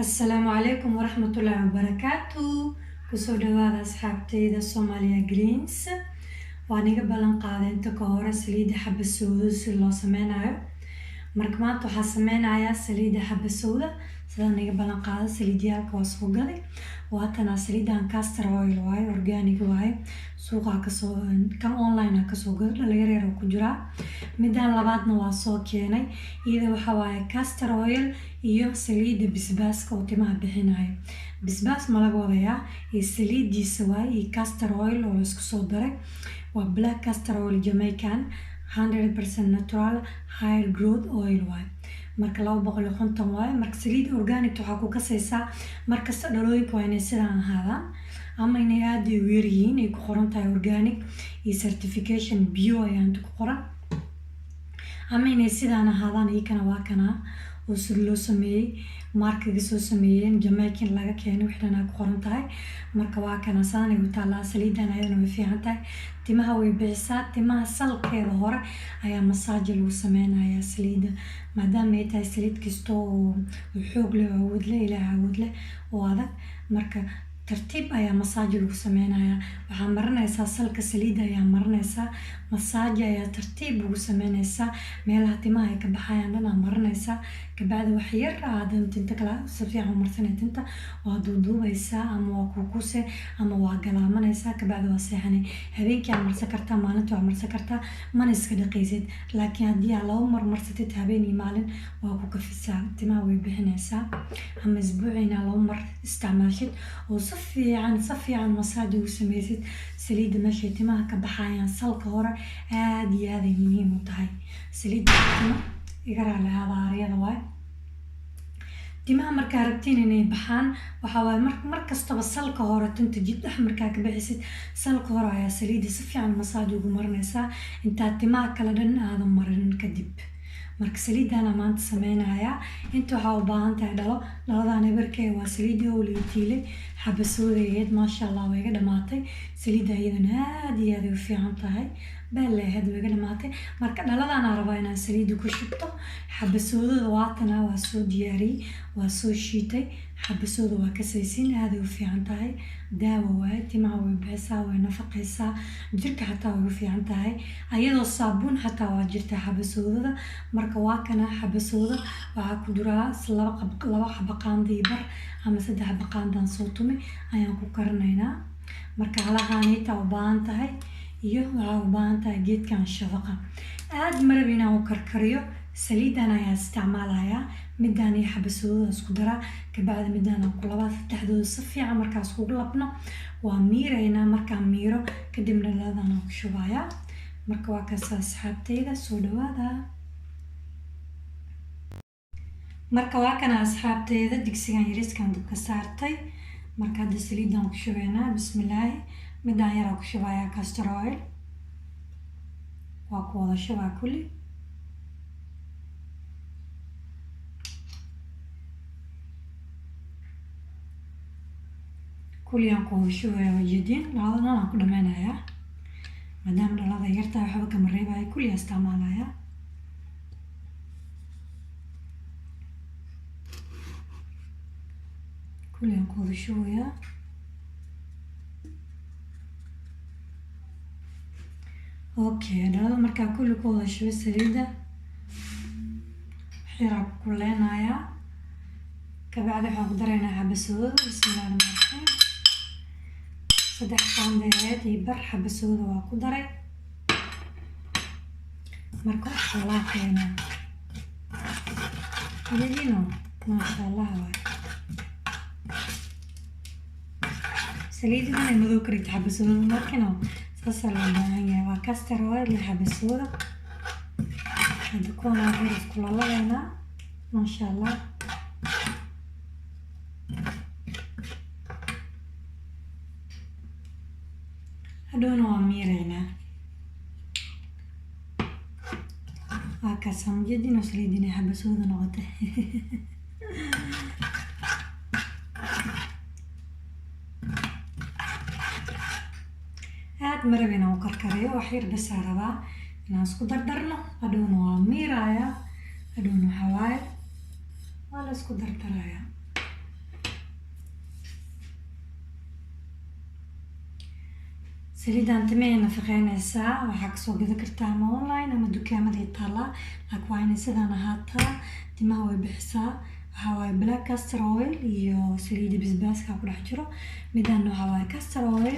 Asalaamu calaykum waraxmatullaahi wabarakaatu. Kusoo dhawaada asxaabteyda Soomaaliya Greens. Waan iga ballan qaaday inta ka hore saliidda xabasowda si loo sameynayo. Marka maanta waxaa sameynayaa saliidda xabasowda sidaan iga ballan qaaday. Saliidyaalka waa soo gaday, waatanaa saliidan castor oil waaye, organic waaye, suuqa kasoo kan online kasoo gado, dhalinyar yar oo ku jiraa. Midaan labaadna waa soo keenay, iyada waxa waaye castor oil iyo saliidda bisbaaska oo timaha bixinayo. Bisbaas ma laga wadayaa iyo saliiddiisa waaye iyo castor oil oo laisku soo daray. Waa black castor oil, Jamaican, 100% natural hair growth oil waaye. Marka 250 waaye. Marka saliid organic waxaa ku kasaysaa markasta dhalooyinka waa inay sidaan ahaadaan ama inay aada u yar yihiin, ay ku qoran tahay organic iyo certification bio ayaa inta ku qoran, ama inay sidaan ahaadaan. Iyakana waa kanaa oo sida loo sameeyey, markaga soo sameeyeen, Jamaican laga keenay, wix dhan ku qoran tahay. Marka waa kana saanay u taallaa saliidan. Ayadana way fiican tahay, timaha way bixisaa. Timaha salkeeda hore ayaa massage lagu sameynayaa saliidda, maadaama ay tahay saliid kasta oo xoog leh oo awood leh, Ilaah awood leh oo adag. Marka tartiib ayaa massage lagu sameynayaa. Waxaa marinaysaa salka, saliidda ayaa marinaysaa, massage ayaa tartiib ugu sameynaysaa, meelaha timaha ay ka baxayaan dhan aa marinaysaa. Kabacdi wax yar aadan tinta kale si fiican u marsanay, tinta waa duuduubaysaa ama waa kuukuse ama waa galaamanaysaa. Kabacdi waa seexanay. Habeenkii aa marsan kartaa, maalintii waa marsan kartaa, mana iska dhaqaysid. Laakiin haddii aa laba mar marsatid, habeen iyo maalin, waa ku kafisaa, timaha way bixinaysaa. Ama isbuuciina laba mar isticmaashid oo si fiican si fiican massage ugu sameysid saliidda meeshay timaha ka baxayaan salka hore, aada iyo aad ay muhiim u tahay saliidda tima. Iga raali ahaada, aaryada waay. Timaha markaa rabtiin inay baxaan, waxaa waaye mar kastaba salka hore tinta jid dhex markaa ka bixisid, salka hore ayaa saliidda si fiican massage ugu marinaysaa intaad timaha kale dhan aadan marinin kadib. Marka saliidana maanta sameynayaa. Inta waxaa u baahan tahay dhalo. Dhaladan eberkee waa saliidii oo tiilay xabasoodayeed. Maasha Allah, way iga dhamaatay saliidda. Iyadana aada iyo aad ay u fiican tahay, beel ahayd, way iga dhamaatay. Marka dhaladana rabaa inaan saliidda ku shubto. Xabasoodada waatana, waa soo diyaariyey, waa soo shiitay. Xabasooda waa kasaysiin, aaday u fiican tahay, daawo waaye. Timaha way bixisaa, way nafaqaysaa, jirka xataa way u fiican tahay. Ayadoo saabuun xataa waa jirtaa xabasoodada. Marka waa kana xabasooda. Waxaa ku jiraa laba xaba qaanda iyo bar ama 3 xaba qaandaan soo tumay ayaan ku karinaynaa. Marka halahaaniita u baahan tahay iyo waxaa u baahan tahay geedkan shafaqa. Aada marab inaan u karkariyo. Saliidan ayaa isticmaalayaa, midaan iyo xabasoodada isku daraa. Kabacdi midaan aan ku labaa, saddexdooda si fiican markaas kugu labno, waa miiraynaa. Markaan miiro kadibna dhaladan aan ku shubayaa. Marka waa kaas, asxaabteyda, soo dhawaada. Marka waa kana, asxaabteyda, digsigan yariskan dabka saartay. Marka hadda saliidan ku shubaynaa. Bismillaahi. Midaan yaraa ku shubayaa castor oil, waa ku wada shubaa kulli. Kuliyaan ku wada shubaya, wajeediin dhalada dhan aan ku dhameynayaa. Maadaama dhalada yartahay, waxba kama reebaya, kulliyaa isticmaalayaa. Kuliyaan ku wada shubayaa. Okay, dhalada markaa kulli ku wada shubay, saliidda xiraa ku kuleynayaa. Kabacdi waxaan ku daraynaa xabasoodada. Bismillahi rahmaani raxiim. 3 qaandeed iyo bar xabasooda waa ku daray. Marka walaaqeynaa, jeedino, maasha Allah waay. Saliidda inay madow ka dhigto xabasoodada markina saasaa loo baahan yahay. Waa castor oil iyo xabasooda. Hadda kuwan waa xir isku lalabeynaa, maasha Allah. Hadhowna waa miireynaa. Waa kaas, ujeedino saliid inay xabasooda noqotay. Aada marab inaan u karkariyo, wax yar basaa rabaa inaan isku dardarno. Hadhowna waa miirayaa, hadhowna waxaa waaye waa la isku dardarayaa. Saliidan timahay nafaqeynaysaa. Waxaa kasoo gada kartaa ama online ama dukaamaday taalaa, laakiin waa inay sidaan ahaataa. Timaha way bixisaa. Waxaa waaye black castor oil iyo saliida basbaaska ku dhex jiro. Midaan waxaa waaye castor oil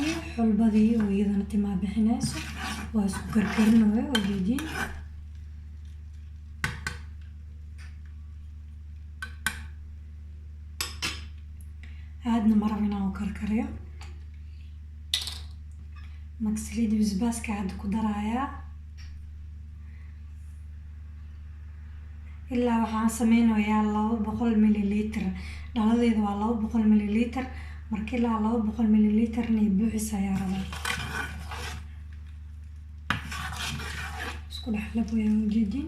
iyo xulbadii oo iyadana timaha bixinayso. Waa isku karkarinayo oo jeediin. Aadna ma rabo inaan u karkariyo. Marka saliida basbaaska hadda ku darayaa. Ilaa waxaan sameynayaa 200 milliliter. Dhaladeedu waa 200 milliliter. Marka ilaa 200 milliliter inay buuxis ayaa rabaa. Isku dhex laboyaa, ujeediin.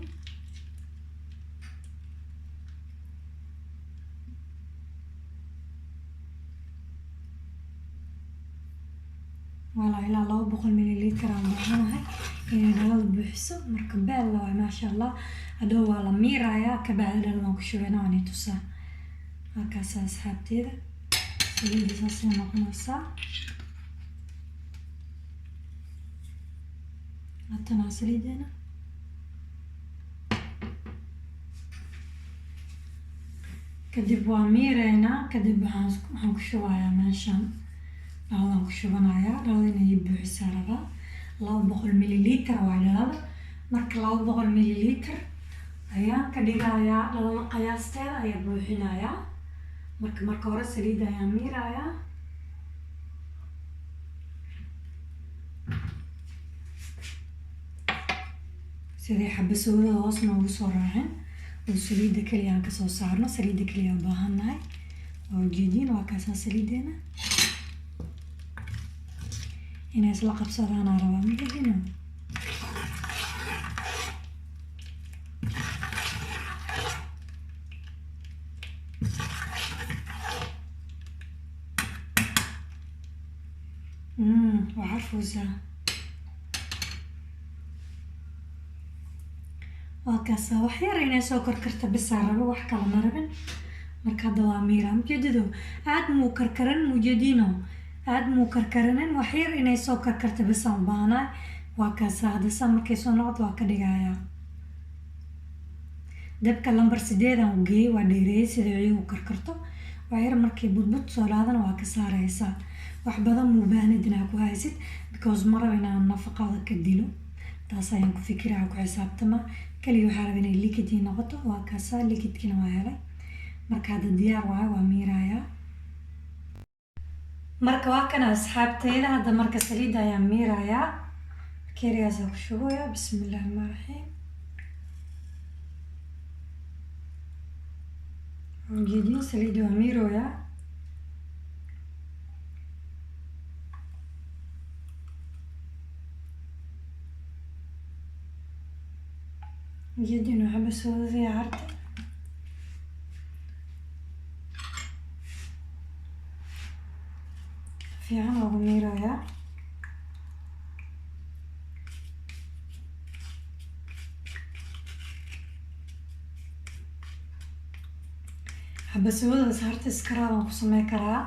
Walaa ilaa 200 milliliter aan baahanahay inay dhalada buuxiso. Marka beella waay, maasha Allah. Hadhow waa la miirayaa, kabacdi dhalada waan ku shubayna, waan i tusaa. Halkaasa asxaabteeda, saliidda saasay noqonaysaa. Haddana saliideena kadib waa miireynaa. Kadib waxaan ku shubayaa meeshan, dhaladaan ku shubanayaa. Dhalada inay ii buuxisaa rabaa. 200 milliliter waa dhalada. Marka 200 milliliter ayaan ka dhigayaa dhalada, qiyaasteeda ayaa buuxinayaa. Marka hore saliidda ayaan miirayaa. Sidii xabasoodada hoos noogu soo raacin oo saliidda keliya aan kasoo saarno. Saliidda keliya u baahannahay, waa ujeediin. Waa kaasaa saliideena, inay isla qabsadaanaa rabaa, majeedino. Waa carfuysaa. Waa kaasaa. Wax yar inay soo karkarta bisaa rabo, wax kale ma rabin. Marka hadda waa miira, mujeedido. Aad muu karkaran, mujeedino, aad muu karkaranin. Wax yar inay soo karkarta bisaan u baahanahay. Waa kaasaa. Hadda saa markay soo noqoto waa ka dhigayaa. Dabka lambar 8 aan u geeyey, waa dheereeyey sida iyagu karkarto. Waa yar markay budbud soo dhaadana waa ka saaraysaa. Wax badan muu baahnid inaa ku haysid, because ma rabo inaan nafaqada ka dilo. Taas ayaan ku fikiraya, ku xisaabtama. Kaliya waxaa raba inay liquid ii noqoto. Waa kaasaa, liquidkina waa helay. Marka hadda diyaar waayo, waa miirayaa. Marka waa kana asxaabteyda. Hadda marka saliidda ayaan miirayaa, bakeerigaasaa ku shubaya. Bismi illahi raxmaan raxiim. Ujeedin, saliidda waa miirooyaa. Ujeedin, waxba soodadii harta fiican loogu miirayaa. Xabasoodadaas harta scrub aan ku sameyn karaa.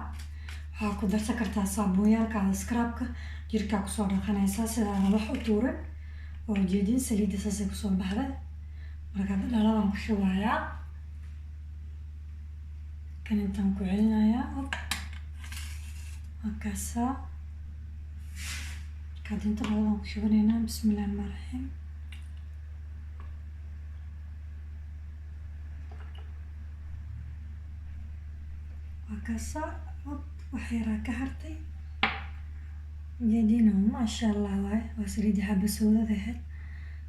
Waxaa ku darsan kartaa saabuunyaalkaada, scrubka jirkaa kusoo dhaqanaysaa sidaadan wax u tuurin. Oo ujeedin, saliidda saasay kusoo baxday. Marka dhaladaan ku shubayaa, kan intaan ku celinayaa. Waa kaasaa. Markaad inta dhaladaan ku shubanaynaa. Bismillahi raxmaan raxiim. Waa kaasaa. Wax yaraa ka hartay, jeedino, maasha Allah. Waay, waa saliidii xabasoodada ahayd,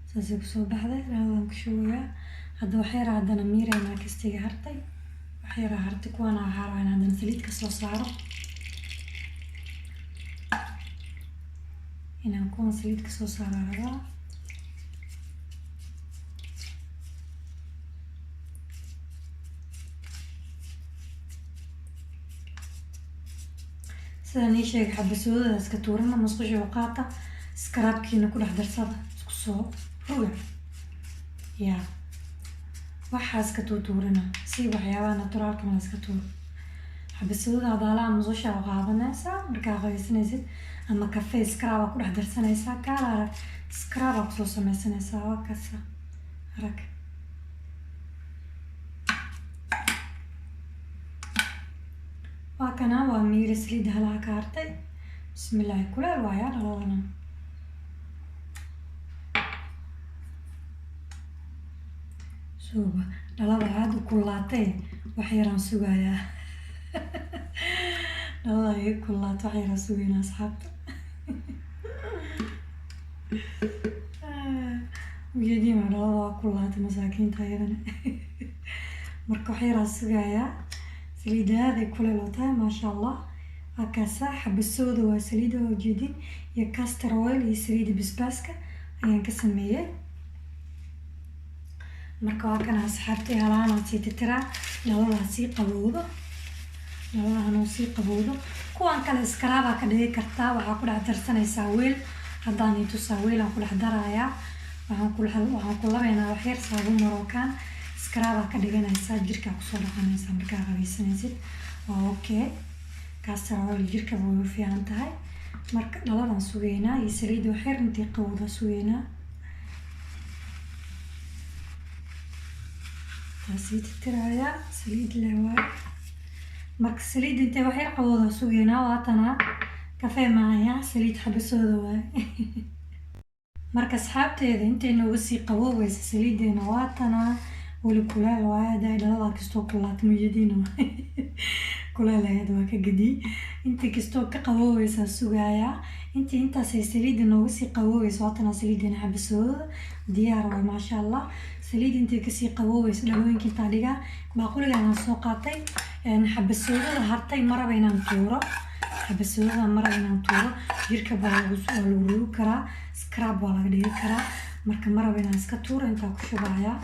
saasay kusoo baxday. Dhaladaan ku shubayaa hadda. Wax yaraa haddana miireynaa, kastiga hartay. Wax yaraa hartay, kuwaana waxaa rabaa in haddana saliid kasoo saaro, inaan kuwan saliid kasoo saaro rabaa. Sidaan ii sheegay, xabasoodada iska tuurana, musqusha u qaata, scrubkiina ku dhex darsada, isku soo roga yaa. Waxaa iska tuutuurina si waxyaabaha naturalkana iska tuur. Xabasooda hadaalaha musqusha u qaadanaysaa markaa qabaysanaysid, ama kafee scrub ku dhex darsanaysaa. Kaala arag, scrub kusoo sameysanaysaa. Waa kasa, arag. Waa kana, waa miiri saliidda halaha ka hartay. Bismillaahi, kuleel waayaa dhaladana. Suuba dhalada aada u kululaatay, wax yaraan sugayaa. Dhalada iga kululaato, wax yaraan sugaynaa, asxaabta. Ujeediima dhalada waa kululaatay, masaakiinta ayadana. Marka wax yaraan sugayaa. Saliidda aaday kuleel oo tahay, maasha Allah. Waa kaasa, xabasooda waa saliidda, waa ujeedin, iyo castor oil iyo saliidda basbaaska ayaan ka sameeyey. Marka waa kana, asxaabtay, halaanaan sii titiraa. Dhaladaha sii qabowdo, dhaladahan oo sii qabowdo. Kuwan kale scrub-aa ka dhigi kartaa. Waxaa ku dhex darsanaysaa weel. Haddaan ii tusaa, weelaan ku dhex darayaa. Waxaan ku labaynaa waxyar saabuun marookaan. Scrub-aa ka dhiganaysaa, jirkaa kusoo dhaqanaysaa markaa qabaysanaysid. Waa okay. Castor oil jirka way u fiican tahay. Marka dhaladaan sugaynaa iyo saliidda waxyar intay qabowda sugaynaa. Waa sii titirayaa, saliid leh waay. Marka saliid intay waxyar qabowda sugaynaa. Waatanaa, kafee maaya, saliid xabasooda waay. Marka asxaabteeda, intay nooga sii qaboobeysa saliideena, waatanaa, weli kuleel waaye. Hadday dhalada kastoo kululaata, muyadiina kuleel ahayd, waa ka gediyey. Intii kastoo ka qaboobeysaa sugayaa. Intii intaasay saliidda nooga sii qaboobeysa, waatanaa saliideena xabasooda diyaar waay, maasha Allah. Saliid intay kasii qaboobeysa, dhalooyinka intaa dhigaa. Baaquligaan soo qaatay. Xabasoodada hartay maraba inaan tuuro. Xabasoodada maraba inaan tuuro. Jirka baa waa lagu rugi karaa, scrub waa laga dhigi karaa. Marka maraba inaan iska tuuro, intaa ku shubayaa.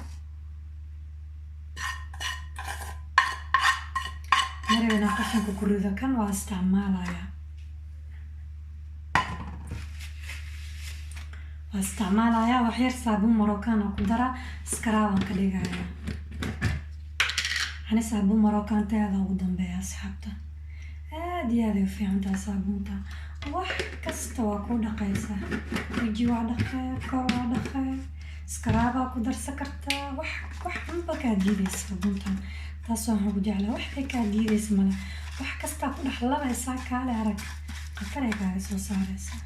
Maraba inaan qashinka ku rido, kan waa isticmaalayaa, waa isticmaalayaa. Waxyar saabuun marookaan ku daraa, scrub-aan ka dhigayaa. Ani saabuun marookaanta aada ugu dambeeya, asxaabta. Aada iyo aad ay u fiican tahay saabuunta. Wax kasta waa ku dhaqaysaa, weji waa dhaqee, kor waa dhaqee, scrub-aa ku darsan kartaa. Wax unba kaa diidaysa saabuuntan, taasoo waxaan ku jeclaa, wax kay kaa diidaysa male. Wax kastaa ku dhex labaysaa. Kaale arag, khatar ay kaaga soo saaraysaa.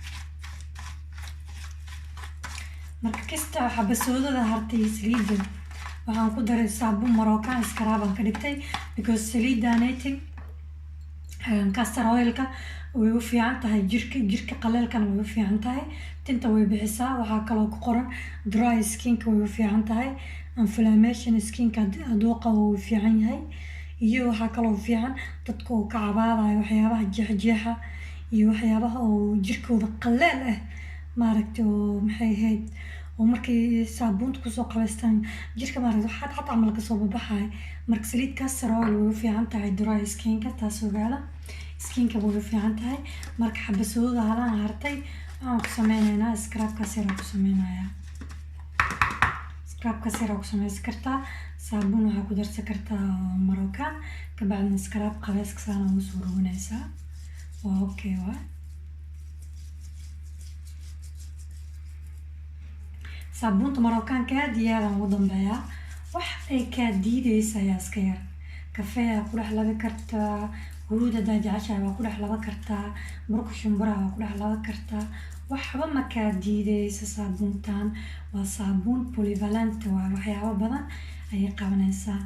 Marka kasta xabasoodada hartay, saliidda waxaan ku daray saabuun marookaan, scrub-aan ka dhigtay, because saliiddaanayti castor oilka way u fiican tahay jirka. Jirka qaleelkana way u fiican tahay, tinta way bixisaa. Waxaa kaloo ku qoran dry skinka way u fiican tahay, inflammation skinka hadduu qabo wuu fiican yahay. Iyo waxaa kaloo fiican dadka oo ka cabaadayo waxyaabaha jeexjeexa iyo waxyaabaha oo jirkooda qaleel ah, maaragtay, oo maxay ahayd, oo markay saabuunta kusoo qabaystaan jirka, maaragtay, wax cad cad camal kasoo babaxaya. Marka saliid castor oil way u fiican tahay dry skinka, taas ogaada, skinka way u fiican tahay. Marka xabasoodada halaan hartay waxaan ku sameyneynaa scrubkaas yaraan ku sameynayaa. Scrubkaas yaraa ku sameysan kartaa. Saabuun waxaa ku darsan kartaa marookaan, kabacdina scrub qabeyska saana ugu soo roganaysaa. Waa okay waa. Saabuunta marookaanka aad iyo aadaan ugu dambeeyaa. Wax ay kaa diideysa ayaa iska yar. Kafee aa ku dhex labi kartaa, huruud haddaa jeceshahay waa ku dhex laba kartaa, burka shumburaha waa ku dhex laba kartaa. Waxba ma kaa diideysa saabuuntan. Waa saabuun polyvalent, waa waxyaabo badan ayay qabanaysaa.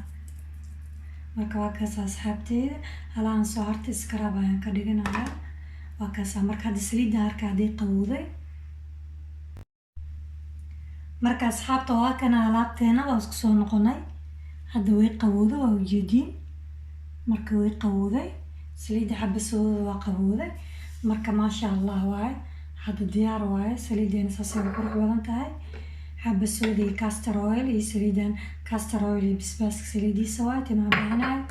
Marka waa kaas, asxaabteyda, halahan soo hartay scrub ayaan ka dhiganayaa. Waa kaasa. Marka hadda saliidda harka haddii qabowday. Marka asxaabta, waa kana alaabteena, waa isku soo noqonay. Hadda way qabowday, waa ujeediin. Marka way qabowday, saliidda xabasoodada waa qabowday. Marka maasha Allah waaye, hadda diyaar waaye. Saliideena saasay u qurux badan tahay. Xabasooda iyo castor oil iyo saliidan castor oil iyo basbaaska saliidiisa waaye, timaha bixinayo.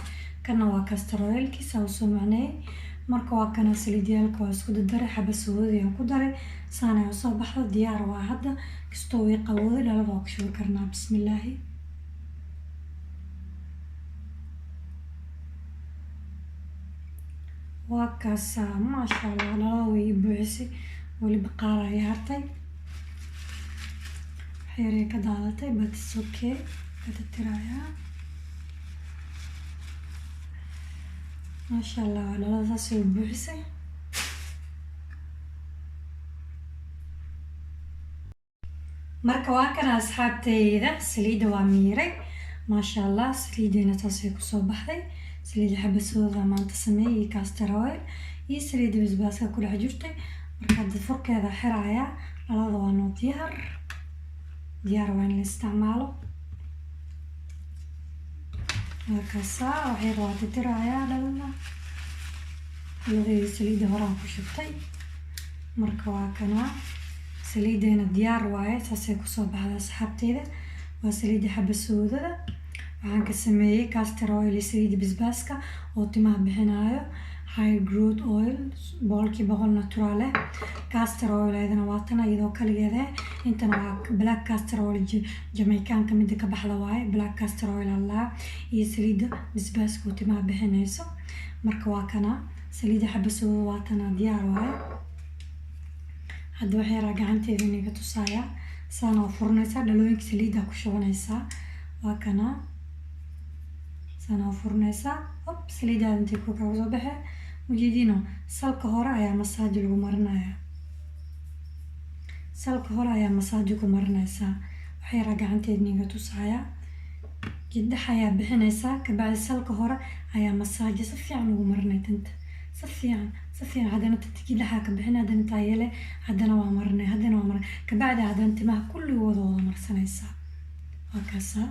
Kana waa castor oilkiisa usoo macneeyay. Marka waa kana, saliidyaalka waa isku dardaray, xabasoodadii aan ku daray, saanay usoo baxdo. Diyaar waa hadda. Kastoo way qabowday, dhalada waa ku shubi karnaa. Bismillaahi. Waa kaasaa, maasha Allah. Dhalada way ii buuxisay, weliba qaar ay hartay, waxyaray ka daadatay, but it's okay, ka tirtirayaa. Maasha Allah, dhalada saasay u buuxisay. Marka waa kana, asxaabteyda, saliidda waa miiray, maasha Allah. Saliideena saasay kusoo baxday. Saliidda xabasooda maanta sameeyay iyo castor oil iyo saliidda basbaaska ku dhex jirtay. Marka hadda furkeeda xiraaya, dhalada waa noo diyaar, diyaar waa in la isticmaalo. Waa kaasaa, waxyar waa tirtirayaa dhalada. Dhaladii saliidda horaan ku shubtay. Marka waa kanaa, saliideena diyaar waaye, saasay kusoo baxda, asxaabteyda. Waa saliidda xabasoodada, waxaan ka sameeyey castor oil iyo saliidda basbaaska oo timaha bixinayo, high growth oil, 100% natural eh. Castor oil ayadana waa tan iyadoo kaligeed eh. Intana waa black castor oil, Jamaicanka mida ka baxda waaye, black castor oil allah, iyo saliidda basbaaska oo timaha bixinayso. Marka waa kana, saliidda xabasooda waa tana, diyaar waaye. Hadda waxay yaraa gacanteeda inaga tusaaya. Saana waa furanaysaa, dhalooyinka saliidda ku shubanaysaa. Waa kana, saana waa furanaysaa, hop, saliiddaada intay ku kaga soo baxee ujeediino. Salka hore ayaa massage lagu marinayaa, salka hore ayaa massage ku marinaysaa. Waxay yaraa gacanteeda inaga tusaaya. Jidhax ayaa bixinaysaa, kabacdi salka hore ayaa massage si fiican ugu marinay tinta, si fiican, si fiican. Haddana tinta jidhaxa ka bixin, haddana taayele, haddana waa marinay, haddana waa marinay, kabacdi haddana timaha kulligooda wada marsanaysaa. Waa kaasaa,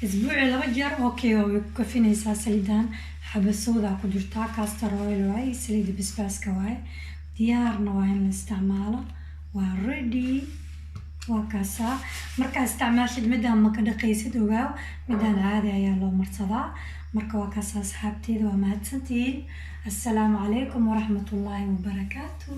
isbuucii 2 jeer, okay, waa way ku kafinaysaa. Saliidan xabasooda ku jirtaa, castor oil waaye, saliidda basbaaska waaye, diyaarna waa in la isticmaalo, waa ready. Waa kaasaa. Markaa isticmaashid midaan maka dhaqaysid, ogaaw, midaan caadi ayaa loo marsadaa. Marka waa kaasaa, asxaabteeda, waa mahadsantihiin. Assalaamu calaykum waraxmatullaahi wabarakaatu.